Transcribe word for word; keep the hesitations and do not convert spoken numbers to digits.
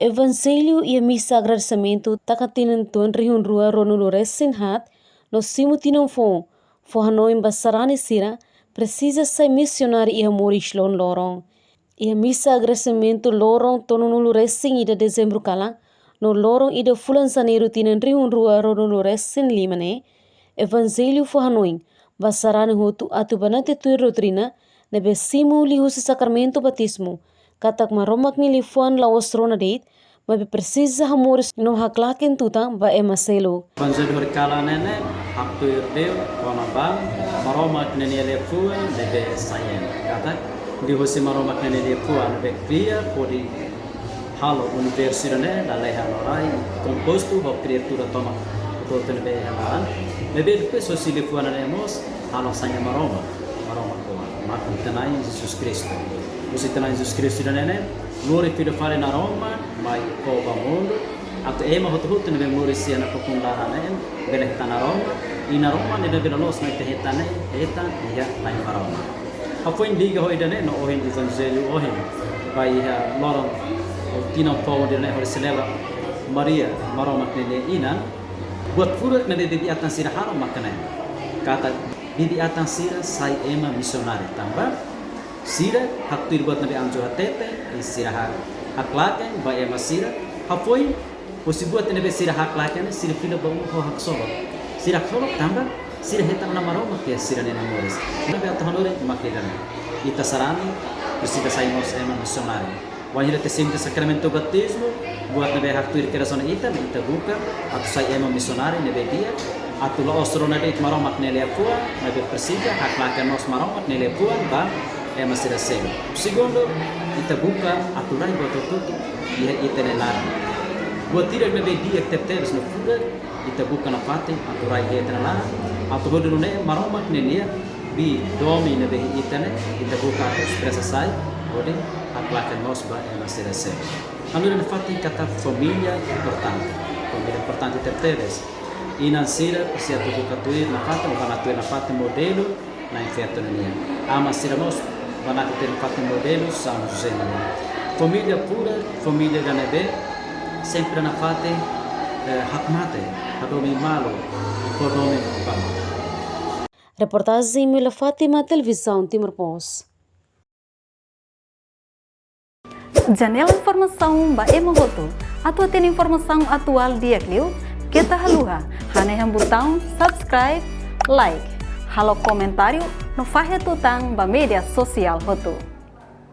Evanjellu iha misa agradesimentu taka tinan tuan rihun rua ruanulu resin haat no simu tinan foun fó hanoin ba sarani sira presiza sai misionáriu iha moris loron-loron. Iha misa agradesimentu loron tolunulu resin ida Dezembru kalan no loron ida fulan Janeiru tinan rihun rua ruanulu resin lima ne'e, Evanjellu fó hanoin ba sarani hotu atu banati tuir doutrina ne'ebé simu liuhusi sakramentu batizmu, katak Maromak nia liafuan la'ós rona de'it, maibé presiza hamoris no haklaken tutan ba ema seluk. Evanjellu horikalan ne'e, haktuir liu kona-ba Maromak ninia liafuan ne'ebé sai ema. Katak liuhusi Maromak ninia liafuan ne'ebé kria hodi halo universu ida-ne'e, lalehan no rai, kompostu ho kriatura tomak hotu-hotu ne'ebé iha laran. Ne'ebé depois husi liafuan ne'e mós halo sai ema Maromak, Maromak koan, mak ita-nia Na'i Jesus Kristu. Husi ita-nia Na'i Jesus Kristu ida-ne'e, lori fila fali Naroman mai fó ba mundu, atu ema hotu-hotu ne'ebé moris iha nakukun laran ne'e bele hetan Naroman, i Naroman ne'ebé bele loloos mai ita hetan ne'e, hetan iha Na'i Maromak. Hafoin liga ho ida-ne'e no ohin Evanjellu ohin, ba iha loron tinan foun ida-ne'e hodi selebra Maria, Maromak ninia inan, buat furak ne'ebé bibi-atan sira halo mak ne'e. Katak bibi-atan sira sai ema misionáriu tanba sira haktuir buat ne'ebé anju hatete, i sira ha-, haklaken ba ema sira, hafoin husi buat ne'ebé sira haklaken, sira fila ba ulun ho haksolok. Sira haksolok tanba sira hetan Na'i Maromak iha sira-nia moris. Ne'ebé atu hanorin mak ida-ne'e. Ita sarani presiza sai mós ema misionáriu. Wainhira ita simu tiha sakramentu batizmu, buat ne'ebé haktuir kedas ona ita, ne'e ita buka atu sai ema misionáriu ne'ebé di'ak, atu la'ós rona de'it Maromak nia liafuan, maibé presiza haklaken mós Maromak nia liafuan ba ema sira seluk. Segundu, ita buka atu rai buat hotu-hotu iha ita-nia laran. Buat hirak ne'ebé di'ak tebetebes no furak, ita buka nafatin atu rai iha ita-nia laran, atu hodi nune'e Maromak ninia bi domin ne'ebé iha ita ne'e, ita buka atu espresa sai, hodi haklaken mós ba ema sira seluk. Hanorin nafatin katak família importante. Família importante tebetebes. Inan sira presiza atu buka tuir nafatin, ou banati tuir nafatin modelu Na'in Feto nian. Aman sira mós banati tuir nafatin modelu São José nian. Família pura, família ida ne'ebé sempre nafatin, eh, hakmatek, hadomi malu, fó domin ba malu. Reportajen Mila Fátima, Televizaun Timor Post. Janela informasaun ba ema hotu. Atu hatene informasaun atuál di'ak liu, keta haluha hanehan butaun subscribe, like, halo komentáriu no fahe tutan ba média sosiál hotu.